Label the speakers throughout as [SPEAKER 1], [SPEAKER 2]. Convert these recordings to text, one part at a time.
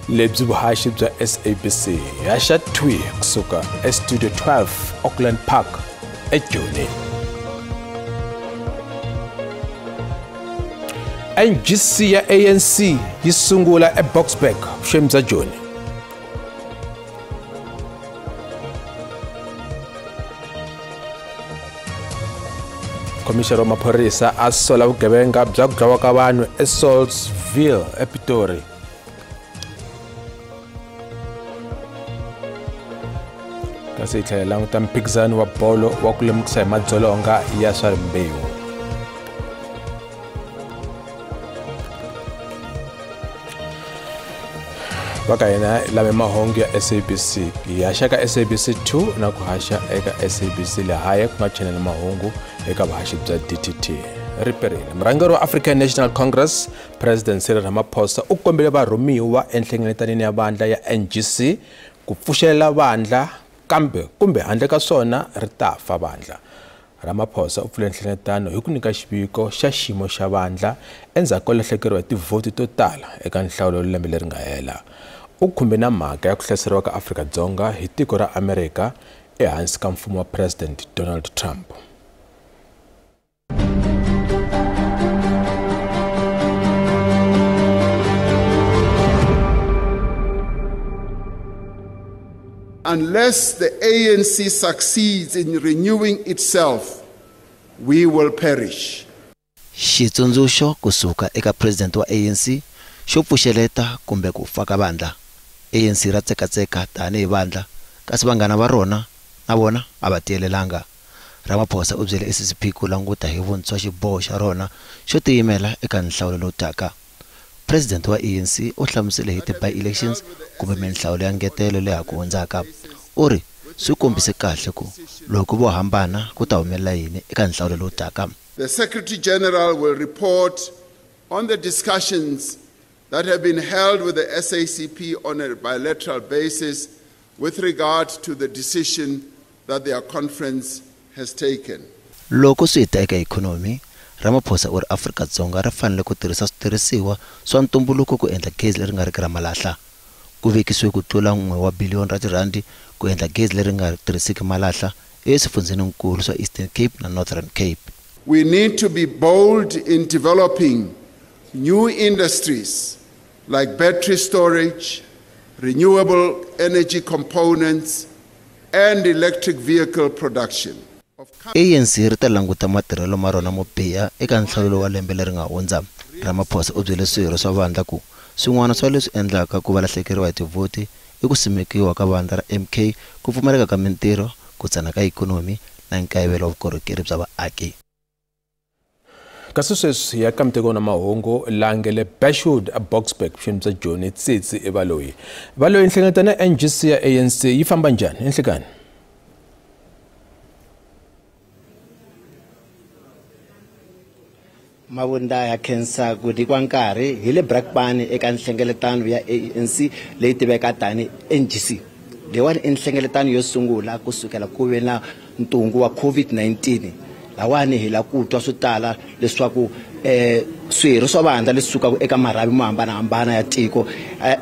[SPEAKER 1] Lebyi vuhaxi bya SABC haxa thwi kusuka eStudio 12 Auckland Park eJoni. NGC ya ANC yi sungula eBoksburg vuxeni bya Joni. Khomixini wa maphorisa a sola vugevenga bya ku dlawa ka vanhu eSaulsville ePitori. Kasi hi tlhela languta mphikizano wa bolo wa ku lemukisa hi madzolonga ya swa rimbewu. Va ka hina lave mahungu ya SABC hi haxa ka SABC 2 na ku haxa eka SABC Lehae ku nga channel mahungu eka vuhaxi bya DTT. Riperile murhangeri wa African National Congress President Cyril Ramaphosa u kombele varhumiwa enhlengeletanini ya vandla ya NGC ku pfuxelela vandla kambe kumbe handle ka swona ri ta fa vandla. Ramaphosa u pfule nhlengeletano hi ku nyika xiviko xa xiyimo xa vandla endzhaku ko lahlekeriwa hi tivhoti to tala eka nhlawulo lembe leri nga hela. U khumbe na mhaka ya ku hlaseriwa ka Afrika-Dzonga hi tiko ra Amerika ehansi ka mfumo wa President Donald Trump.
[SPEAKER 2] Unless the ANC succeeds in renewing itself, we will perish.
[SPEAKER 3] Xitsundzuxo kusuka eka president wa ANC xo pfuxeleta kumbe ku fa ka vandla. ANC ra tsekatseka tanihi vandla, kasi vanghana va rona na vona a va tiyelelanga. Ramaphosa u byele SACP ku languta hi vuntshwa xiboho xa rona xo tiyimela eka nhlawulo lowu taka. President wa ANC u hlamusele hi ti-by-elections kumbe minhlawulo ya ngetelo leyi ku hundzaka. U ri swi kombise kahle ku loko vo hambana ku ta humelela yini eka nhlawulo lowu taka.
[SPEAKER 2] The Secretary General will report on the discussions that have been held with the SACP on a bilateral basis with regard to the decision that their conference has taken.
[SPEAKER 3] Loko swi ta eka ikhonomi, Ramaphosa u ri Afrika-Dzonga ri fanele ku tirhisa switirhisiwa swa ntumbuluko ku endla gezi leri nga riki ra malahla. Ku vekisiwe ku tlula 1 wa biliyoni ra tirhandi ku endla gezi leri nga tirhisiki malahla eswifundzeninkulu swa Eastern Cape na Northern Cape.
[SPEAKER 2] We need to be bold in developing new industries like battery storage, renewable energy components and electric vehicle production.
[SPEAKER 3] ANC ri ta languta matirhelo ma rona mo biha eka nhlawulo wa lembe leri nga hundza. Ramaphosa u byele swirho swa vandla ku swin'wana swa leswi endlaka ku va lahlekeriwa hi tivhoti i ku simekiwa ka vandla ra MK, ku pfumaleka ka mintirho, ku tsana ka ikhonomi na nkayivelo wa vukorhokeri bya vaaki.
[SPEAKER 1] Kasi sweswi ya ka miteko na mahungu langele Bashwood Boksburg vuxeni bya Joni Tsitsi i Valoyi. Valoyi, nhlengeletano ya NGC ya ANC yi famba njhani enhlekani?
[SPEAKER 3] Mavunda ya khensa ku nyikiwa nkarhi hi le Brakpan eka nhlengeletano ya ANC leyi tiveka tani NGC. Leyiwani i nhlengeletano yo sungula kusukela ku ve na ntungu wa COVID-19. Lawani hi la ku twa swo tala leswaku swirho swa vandla leswi sukaka eka marhavi mo hambanahambana ya tiko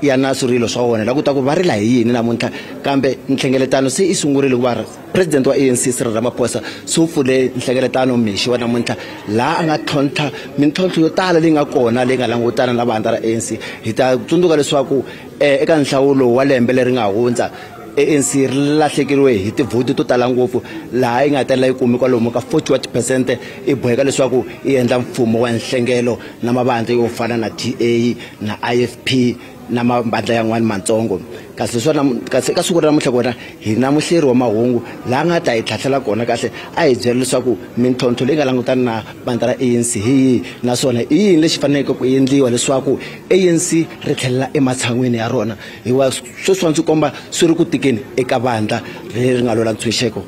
[SPEAKER 3] ya na swirilo swa wona la ku ta ku va rila hi yini namuntlha. Kambe nhlengeletano se i sungurile ku va president wa ANC Cyril Ramaphosa se u pfule nhlengeletano mixi wa namuntlha laha a nga tlhontlha mintlhontlho yo tala leyi nga kona leyi nga langutana na vandla ra ANC. Hi ta tsundzuka leswaku eka nhlawulo wa lembe leri nga hundza ANC ri lahlekeriwe hi tivhoti to tala ngopfu laha yi nga tela yi kumi kwalomu ka 41% i boheka leswaku yi endla mfumo wa nhlengelo na mavandla yo fana na DA na IFP na mavandla yan'wana matsongo. Kasi swona kasi ka siku ra namuntlha kona hi na muhleri wa mahungu laha nga ta hi tlhatlhela kona kahle a hi byela leswaku mintlhontlho leyi nga langutana na vandla ra ANC hi yihi naswona i yini lexi faneleke ku endliwa leswaku ANC ri tlhelela ematshan'wini ya rona, hikuva sweswiwa ndzi komba swi ri ku tikeni eka vandla leri nga lwela ntshunxeko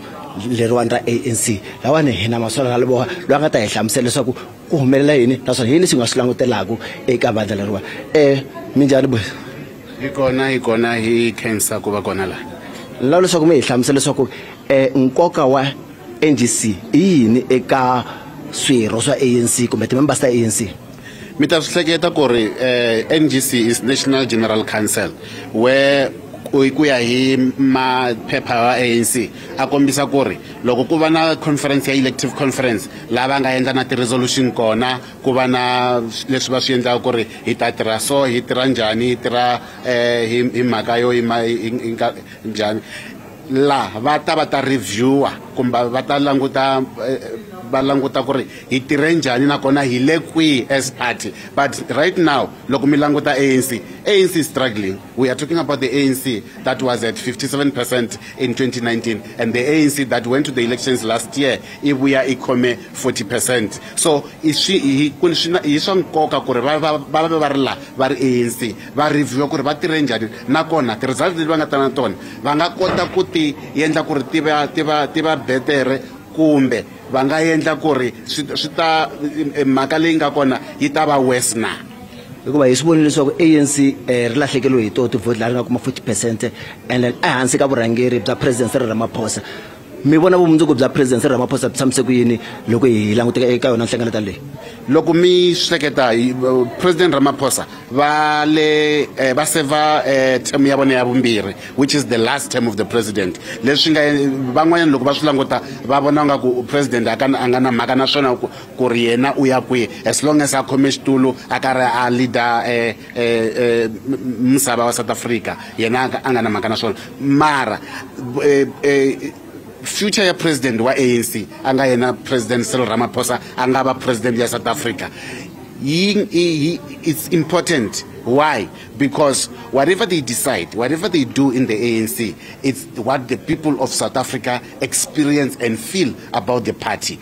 [SPEAKER 3] leriwani ra ANC. Lawani hi na Maswala Raleboha loyi a nga ta hi hlamusela leswaku ku humelela yini naswona yini leswi nga swi langutelaka eka vandla leriwani. Minjhani boys?
[SPEAKER 4] Hi kona hi khensa ku va kona laha.
[SPEAKER 3] Lava leswaku mi hi hlamusela leswaku nkoka wa NGC i yini eka swirho swa ANC kumbe ti-members ta ANC?
[SPEAKER 4] Mi ta swi hleketa ku ri NGC is National General Council, where ku ya hi maphepha ya ANC a kombisa ku ri loko ku va na conference ya elective conference lava nga endla na ti-resolution kona, ku va na leswi va swi endlaka ku ri hi ta tirha so, hi tirha njhani, hi tirha hi mhaka yo yima njhani. La va ta reviewa kumbe va ta languta va languta ku ri hi tirhe njhani nakona hi le kwihi as party. But right now loko mi languta ANC, ANC is struggling. We are talking about the ANC that was at 57% in 2019 and the ANC that went to the elections last year i vuya i khome 40%. So i swa nkoka ku ri va va ri la va ri ANC va reviewa ku ri va tirhe njhani nakona ti-results leti va nga ta na tona va nga kota ku ti endla ku ri ti va betere kumbe va nga endla ku ri swi ta mhaka leyi nga kona yi ta va worse na.
[SPEAKER 3] Hikuva hi swi vonile leswaku ANC ri lahlekeriwe hi toho tivhoti laha ri nga kuma 40% and ehansi ka vurhangeri bya President Cyril Ramaphosa. Mi vona vumundzuku bya President Cyril Ramaphosa byi tshamise ku yini loko hi languteka eka yona nhlengeletano leyi?
[SPEAKER 4] Loko mi hleketa President Ramaphosa va le va seva term ya vona ya vumbirhi, which is the last term of the president. Leswi nga van'wanyana loko va swi languta va vona nga ku president a nga na mhaka na swona ku ri yena u ya kwihi, as long as a khome xitulu a karhi a leader misava wa South Africa, yena a nga na mhaka na swona. Mara future ya president wa ANC a nga yena President Cyril Ramaphosa a nga va president ya South Africa. It's important. Why? Because whatever they decide, whatever they do in the ANC, it's what the people of South Africa experience and feel about the party.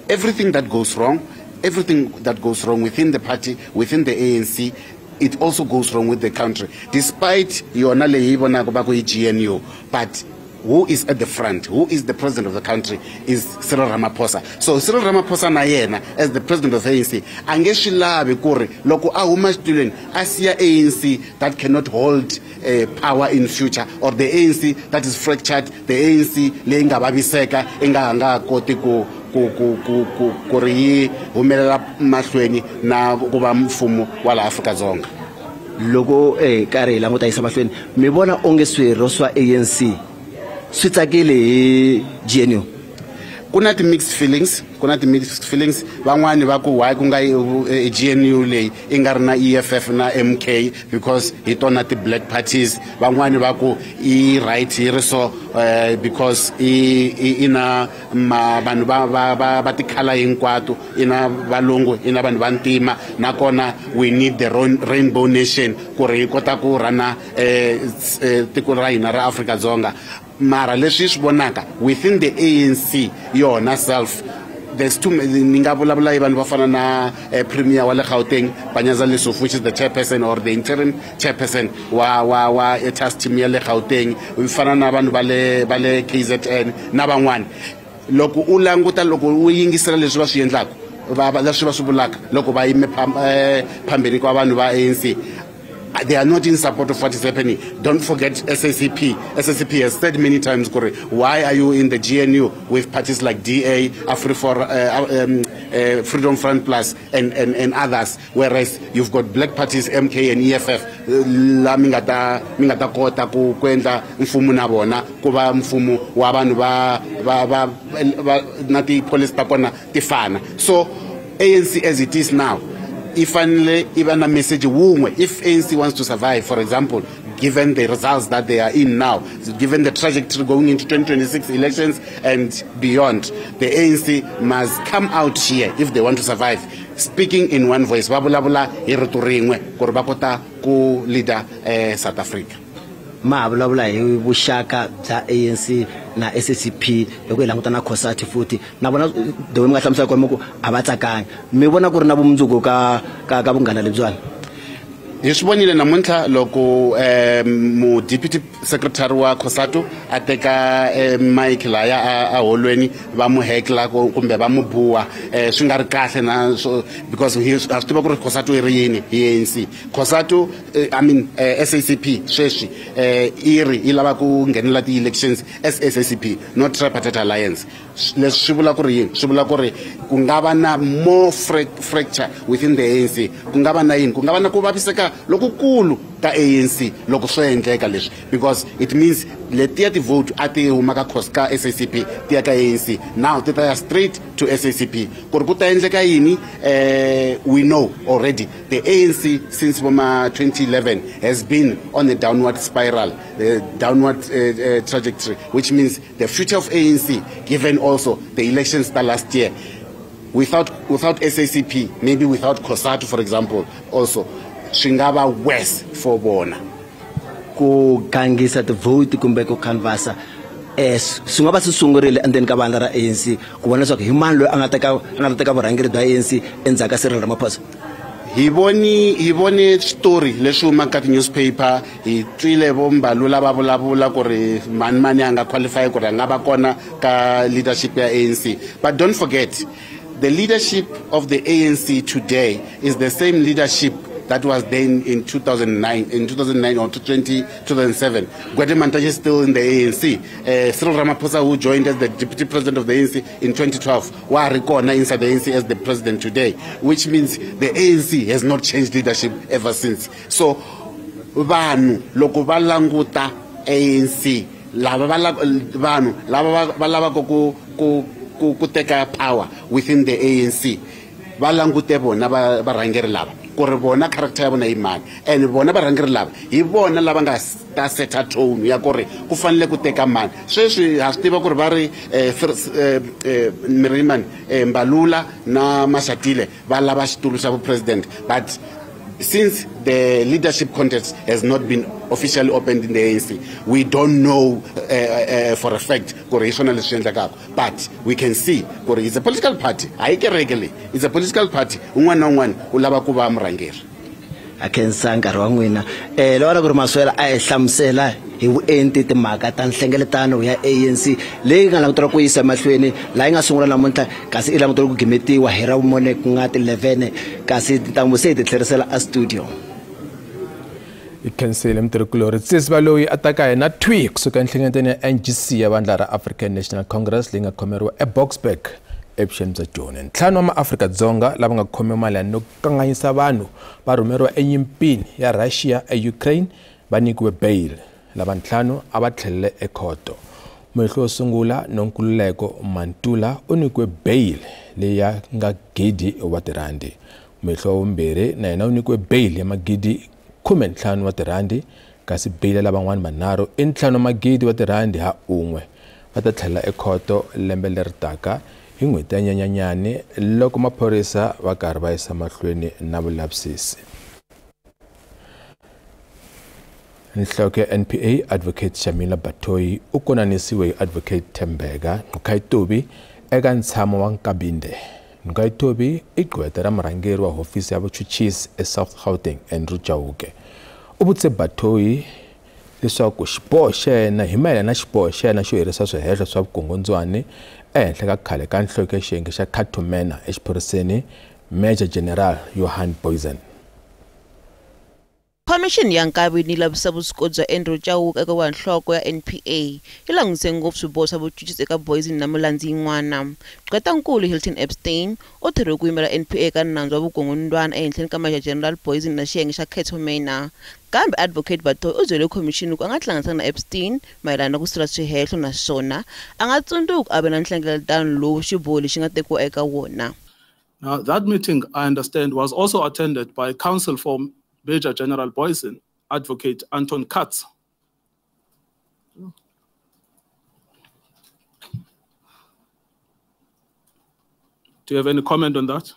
[SPEAKER 4] Everything that goes wrong, everything that goes wrong within the party, within the ANC, it also goes wrong with the country. Despite yona leyi vonaka va ku i GNU, but who is at the front, who is the president of the country, is Cyril Ramaphosa. So Cyril Ramaphosa na yena as the president of ANC a nge swi lavi ku ri loko a huma xitulweni a siya ANC that cannot hold power in future, or the ANC that is fractured, the ANC leyi nga vaviseka i nga nga koti ku ri yi humelela mahlweni na ku va mfumo wa laha Afrika-Dzonga.
[SPEAKER 3] Loko karhi hi languta yisa mahlweni, mi vona onge swirho swa ANC swi tsakile hi GNU?
[SPEAKER 4] Ku na ti-mixed feelings, ku na ti-mixed feelings. Van'wani va ku why ku nga GNU leyi i nga ri na EFF na MK because hi tona ti-black parties. Van'wani va ku i right yi ri so because i na vanhu va tikhala hinkwato, i na valungu, i na vanhu va ntima, nakona we need the rainbow nation ku ri hi kota ku rhana tiko ra hina ra Afrika-Dzonga. Mara leswi swi vonaka within the ANC yona self, there's too ni nga vulavula hi vanhu va fana na premier wa le Gauteng Panyaza Lesufi, which is the chairperson or the interim chairperson wa task team ya le Gauteng, u fana na vanhu va le KZN na van'wani. Loko u languta, loko u yingisela leswi va swi endlaka, leswi va swi vulaka loko va yime phambeni ka vanhu va ANC, they are not in support of what is happening. Don't forget SACP. SACP has said many times, Kore, why are you in the GNU with parties like DA, Freedom Front Plus, and others, whereas you've got black parties, MK and EFF, la mingata kota ku endla mfumo na vona, ku va mfumo wa vanhu va na ti-policy ta kona ti fana. So ANC as it is now, if only even a message wun'we, if ANC wants to survive, for example, given the results that they are in now, given the trajectory going into 2026 elections and beyond, the ANC must come out here if they want to survive, speaking in one voice. Va vulavula hi rito rin'we ku ri va kota ku leader South Africa.
[SPEAKER 3] Ma vulavula hi vuxaka bya ANC na SACP loko hi languta na COSATU futhi na vona the way mi nga hlamusela kona ku a va tsakanga. Mi vona ku ri na vumundzuku ka vunghana lebyiwani?
[SPEAKER 4] Hi swi vonile namuntlha loko mu deputy secretary wa COSATU a teka mic laya a holweni va mu hekla kumbe va mu buwa swi nga ri kahle na so, because ha swi tiva ku ri COSATU i ri yini hi ANC. COSATU I mean SACP sweswi i ri yi lava ku nghenela ti-elections as SACP, not Tripartite Alliance. Leswi swi vula ku ri yini? Swi vula ku ri ku nga va na more fracture within the ANC, ku nga va na yini, ku nga va na ku vaviseka lokukulu ka ANC loko swo endleka leswi, because it means letiya ti-vote a ti huma ka ka SACP ti ya ka ANC, now ti ta ya straight to SACP. Ku ri ku ta endleka yini, we know already the ANC since voma 2011 has been on a downward spiral, the downward trajectory, which means the future of ANC, given also the elections that last year, without SACP, maybe without COSATU for example, also swi nga va worse for vona.
[SPEAKER 3] Ku gangisa ti-vote kumbe ku canvasa swi nga va swi sungurile endzeni ka vandla ra ANC ku vona leswaku hi mani loyi a nga ta teka vurhangeri bya ANC endzhaku ka Cyril Ramaphosa.
[SPEAKER 4] Hi vone switori leswi humaka ka ti-newspaper, hi twile vo Mbalula va vulavula ku ri mani mani a nga qualify ku ri a nga va kona ka leadership ya ANC. But don't forget, the leadership of the ANC today is the same leadership that was then in 2009, in 2009 or 2007. Gwede Mantashe is still in the ANC. Cyril Ramaphosa, who joined as the deputy president of the ANC in 2012, wa rikona inside the ANC as the president today, which means the ANC has not changed leadership ever since. So, vanhu loko va languta ANC, lava vanhu lava va lavaka ku teka power within the ANC, va langute vona varhangeri lava ku ri vona character ya vona yi mani, and vona varhangeri lava hi vona lava nga ta seta tone ya ku ri ku fanele ku teka mani. Sweswi ha swi tiva ku ri va ri Mirimani Mbalula na Mashatile va lava xitulu xa vu-president, but since the leadership contest has not been officially opened in the ANC, we don't know for a fact ku ri hi swona leswi endlekaka, but we can see ku ri it's a political party. Hayi kereke leyi, it's a political party. Un'wana na un'wana u lava ku va murhangeri.
[SPEAKER 3] A khensa nkarhi wa n'wina. Loko ku ri Maswela a hi hlamusela hi vuenti timhaka ta nhlengeletano ya ANC leyi nga languteriwa ku yisa emahlweni, laha yi nga sungula namuntlha kasi i languteriwa ku gimetiwa hi Ravumune ku nga ti-11, kasi tintambu se hi ti tlherisela a studio.
[SPEAKER 1] Hi khensile mutirhikulori Tsitsi Baloyi a ta ka hina thwi kusuka enhlengeletweni ya NGC ya vandla ra African National Congress leyi nga khomeriwa eBoksburg evuxeni bya Joni. Ntlhanu wa maAfrika-Dzonga lava nga khomiwa mayelana no kanganyisa vanhu va rhumeriwa enyimpini ya Russia eUkraine va nyikiwe bail. Lava ntlhanu a va tlhelele ekhoto. Muhehli wo sungula Nonkululeko Mantula u nyikiwe bail leyi ya nga 1,000 wa tirhandi. Muhehli wa vumbirhi na yena u nyikiwe bail ya 15,000 wa tirhandi, kasi bail ya lavan'wana manharhu i 5,000 wa tirhandi ha un'we. Va ta tlhela ekhoto lembe leri taka hi n'hweti ya Nyenyanyani loko maphorisa va karhi va yisa mahlweni na vulavisisi. Nhloko ya NPA Advocate Shamila Batohi u konanisiwe hi Advocate Thembeka Ngcukaitobi eka ntshamo wa Nkabinde. Ngcukaitobi i gqweta ra murhangeri wa hofisi ya vuchuchisi eSouth Gauteng Andrew Chauke. U vutise Batohi leswaku xiboho xa yena hi mayelana na xiboho xa yena xo herisa swihehlo swa vukungundzwani ehenhla ka khale ka nhloko ya xiyenge xa Cato Manor exiphoriseni Major General Johan Booysen.
[SPEAKER 5] Khomixini ya Nkabinde yi lavisa vuswikoti bya Andrew Chauke eka wa nhloko ya NPA yi langutise ngopfu swiboho swa vuchuchisi eka Booysen na milandzu yin'wana. Gqwetankulu Hilton Epstein u thoriwe ku yimela NPA eka nandzu wa vukungundzwana ehenhleni ka Major General Booysen na xiyenge xa Cato Manor. Kambe Advocate Batohi u byele khomixini ku a nga tihlanganisanga na Epstein mayelana na ku sula swihehlo naswona a nga tsundzuki a ve na nhlengeletano lowu xiboho lexi nga tekiwa eka wona.
[SPEAKER 6] Now that meeting, I understand, was also attended by counsel for Major General Booysen, Advocate Anton Katz. Do you have any comment on that?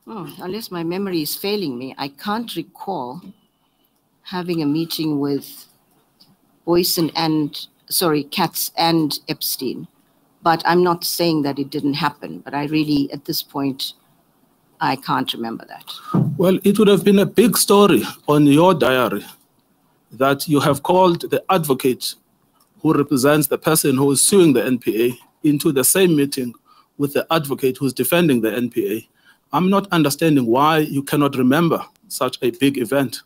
[SPEAKER 7] Unless my memory is failing me, I can't recall having a meeting with Booysen and, sorry, Katz and Epstein. But I'm not saying that it didn't happen, but I really, at this point, I can't remember that.
[SPEAKER 6] Well, it would have been a big story on your diary that you have called the advocate who represents the person who is suing the NPA into the same meeting with the advocate who's defending the NPA. I'm not understanding why you cannot remember such a big event.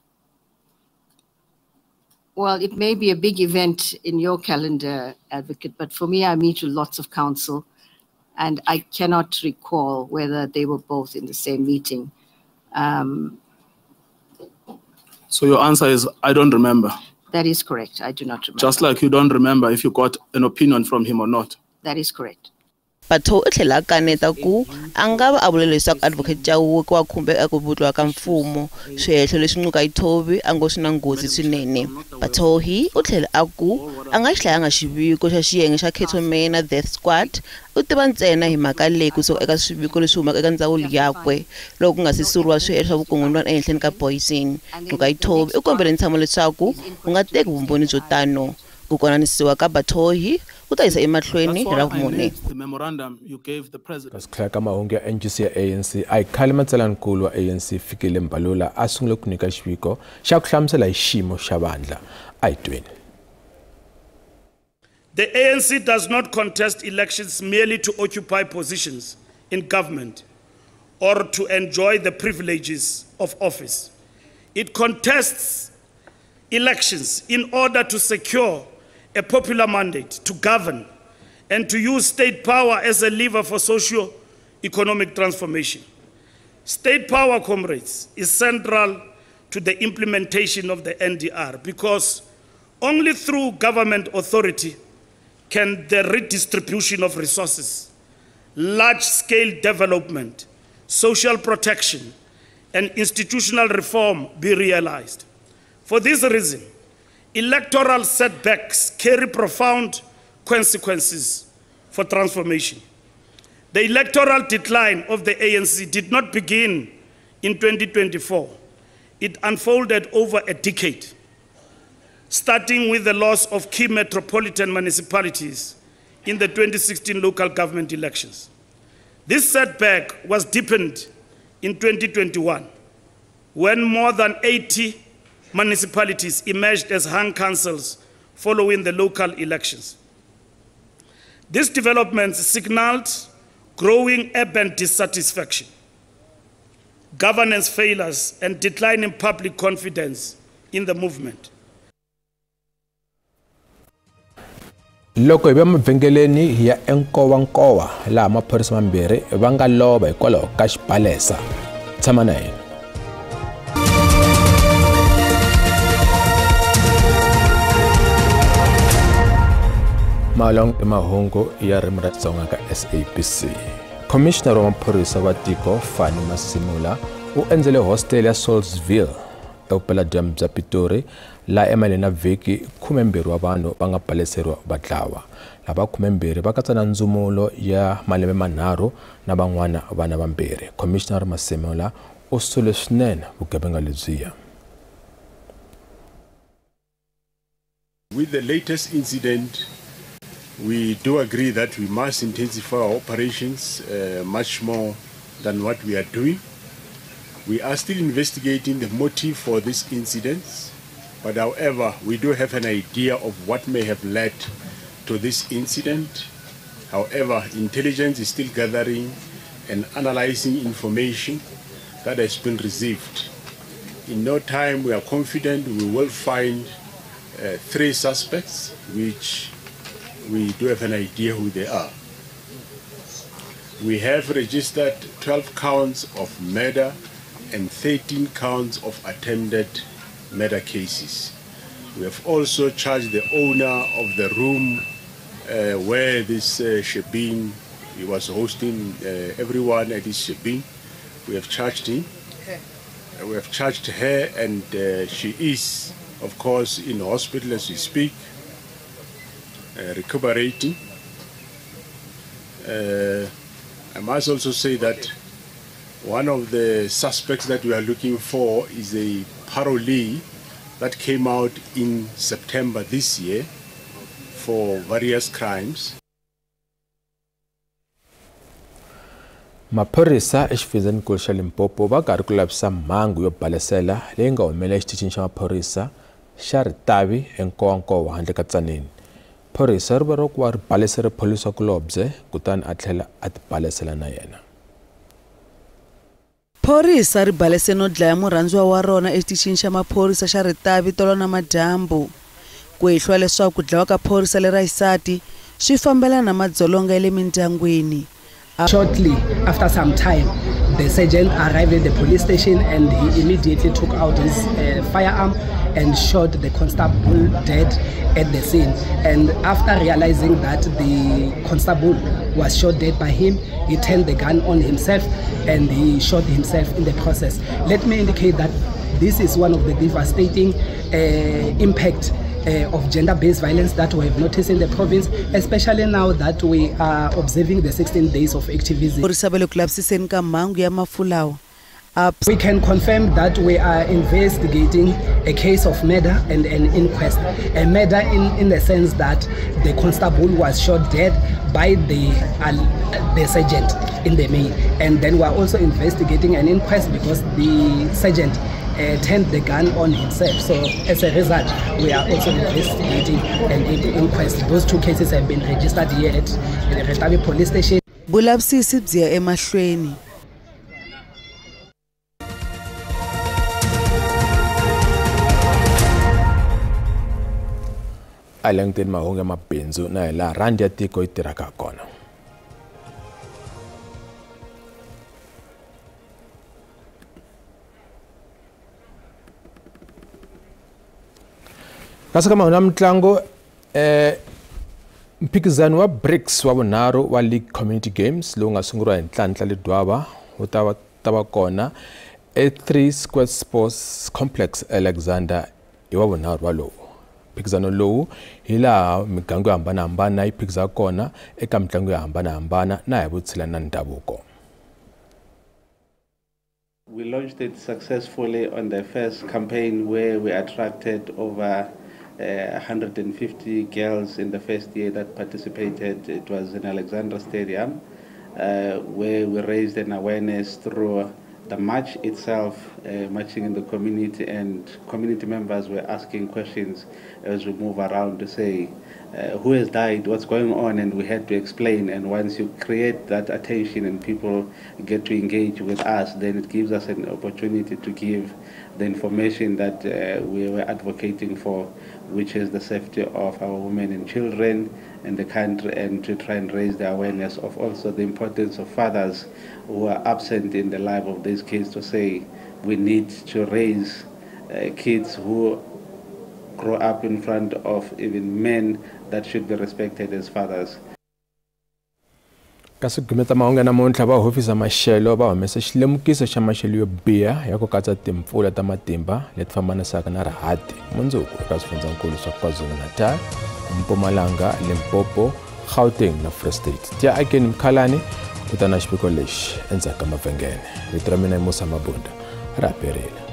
[SPEAKER 7] Well, it may be a big event in your calendar, Advocate, but for me, I meet with lots of counsel, and I cannot recall whether they were both in the same meeting.
[SPEAKER 6] So your answer is, I don't remember.
[SPEAKER 7] That is correct. I do not remember.
[SPEAKER 6] Just like you don't remember if you got an opinion from him or not.
[SPEAKER 7] That is correct.
[SPEAKER 5] Batohi u tlhela a kaneta ku a nga va a vule leswaku Advocate Chauke wa khumbeka ku vutliwa ka mfumo, swihehlo leswi Ngcukaitobi a ngo swi na nghozi swinene. Batohi u tlhela a ku a nga xi hlayanga xiviko xa xiyenge xa Cato Manor Death Squad, u tiva ntsena hi mhaka leyi kusuka eka swiviko leswi humaka eka ndzawulo yakwe loko ku nga se suriwa swihehlo swa vukungundzwana ehenhleni ka Booysen. Ngcukaitobi u kombele ntshamo leswaku wu nga teki vumbhoni byo tano. Ku konanisiwa ka Batohi ku ta yisa emahlweni hi Ravumune.
[SPEAKER 1] Kasi ku hlaya ka mahungu ya NGC ya ANC a hi khale matsalaninkulu wa ANC Fikile Mbalula a sungule ku nyika xiviko xa ku hlamusela hi xiyimo xa vandla. A hi tweni.
[SPEAKER 8] The ANC does not contest elections merely to occupy positions in government or to enjoy the privileges of office. It contests elections in order to secure a popular mandate to govern and to use state power as a lever for socio-economic transformation. State power, comrades, is central to the implementation of the NDR because only through government authority can the redistribution of resources, large-scale development, social protection, and institutional reform be realized. For this reason, electoral setbacks carry profound consequences for transformation. The electoral decline of the ANC did not begin in 2024. It unfolded over a decade, starting with the loss of key metropolitan municipalities in the 2016 local government elections. This setback was deepened in 2021, when more than 80 municipalities emerged as hung councils following the local elections. These developments signaled growing urban dissatisfaction, governance failures, and declining public confidence in the movement.
[SPEAKER 1] Loko hi va mavhengeleni hi ya eNkowankowa laha maphorisa mambirhi va nga lova hikwalaho ka xibalesa. Tshama na hina. Malong i mahungu ya ririmi ra Xitsonga ka SABC. Commissioner wa maphorisa wa tiko Fani Masimula u endzele hostel ya Saulsville evupeladyambu bya Pitori laha emaleni na vhiki 12 wa vanhu va nga baleseriwa va dlawa. Lava 12 va katsa na ndzumulo ya malembe manharhu na van'wana vana vambirhi. Commissioner Masimula u sole swinene vugevenga lebyiya.
[SPEAKER 9] With the latest incident, we do agree that we must intensify our operations much more than what we are doing. We are still investigating the motive for these incidents, but however, we do have an idea of what may have led to this incident. However, intelligence is still gathering and analyzing information that has been received. In no time, we are confident we will find 3 suspects, which we do have an idea who they are. We have registered 12 counts of murder and 13 counts of attempted murder cases. We have also charged the owner of the room where this shebeen, he was hosting everyone at this shebeen. We have charged him. Okay. We have charged her, and she is, of course, in hospital as we speak, recuperating. I must also say that one of the suspects that we are looking for is a parolee that came out in September this year for various crimes.
[SPEAKER 1] Maphorisa exifundzhenikulu xa Limpopo va karhi ku lavisa mhangu yo balesela leyi nga humelela exitichini xa maphorisa xa Ritavi eNkowankowa handle ka Tzaneen. Phorisa ri vuriwa ku va ri balesele pholisa kulobye kutani a tlhela a tibalesela na yena.
[SPEAKER 10] Phorisa ri balese no dlaya murhandziwa wa rona exitichini xa maphorisa xa Ritavi tolo na madyambu. Ku hehliwa leswaku ku dlawa ka phorisa lera xisati swi fambelana na madzolonga ya le mindyangwini.
[SPEAKER 11] Shortly after some time, the sergeant arrived at the police station and he immediately took out his firearm and shot the constable dead at the scene. And after realizing that the constable was shot dead by him, he turned the gun on himself and he shot himself in the process. Let me indicate that this is one of the devastating impact of gender-based violence that we have noticed in the province, especially now that we are observing the 16 days of activism. We can confirm that we are investigating a case of murder and an inquest. A murder in the sense that the constable was shot dead by the sergeant in the main. And then we are also investigating an inquest because the sergeant turned the gun on himself. So as a result, we are also investigating an inquest. Those two cases have been registered here at the Ritavi police station.
[SPEAKER 10] Vulavisisi byi ya emahlweni.
[SPEAKER 1] A hi languteni mahungu ya mabindzu na hi laha rhandi ya tiko yi tirhaka kona. Kasi ka mahungu ya mitlangu, mphikizano wa BRICS wa vunharhu wa League Community Games lowu nga sunguriwa hi Nhlanhla Ledwaba wu ta va kona e3 Square Sports Complex Alexander hi wa vunharhu walowu. Mphikizano lowu hi laha miganga yo hambanahambana yi phikizaka kona eka mitlangu yo hambanahambana na hi vutshila na ndhavuko.
[SPEAKER 4] We launched it successfully on the first campaign where we attracted over 150 girls in the first year that participated. It was in Alexandra Stadium, where we raised an awareness through the march itself, marching in the community, and community members were asking questions as we move around to say, who has died, what's going on, and we had to explain. And once you create that attention and people get to engage with us, then it gives us an opportunity to give the information that we were advocating for, which is the safety of our women and children in the country, and to try and raise the awareness of also the importance of fathers who are absent in the life of these kids, to say we need to raise kids who grow up in front of even men that should be respected as fathers.
[SPEAKER 1] Kasi gimeta mahungu ya namuntlha, va hofisi ya maxelo va humesa xilemukiso xa maxelo yo biha ya ku katsa timpfula ta matimba leti fambanisaka na rihati mundzuku eka swifundzankulu swa KwaZulu-Natal, Mpumalanga, Limpopo, Gauteng na Free State. Tiya akeni Mkhalani u ta na xiviko lexi endzhaku ka mavhengele. Vito ra mina i Musa Mabunda, ra perile.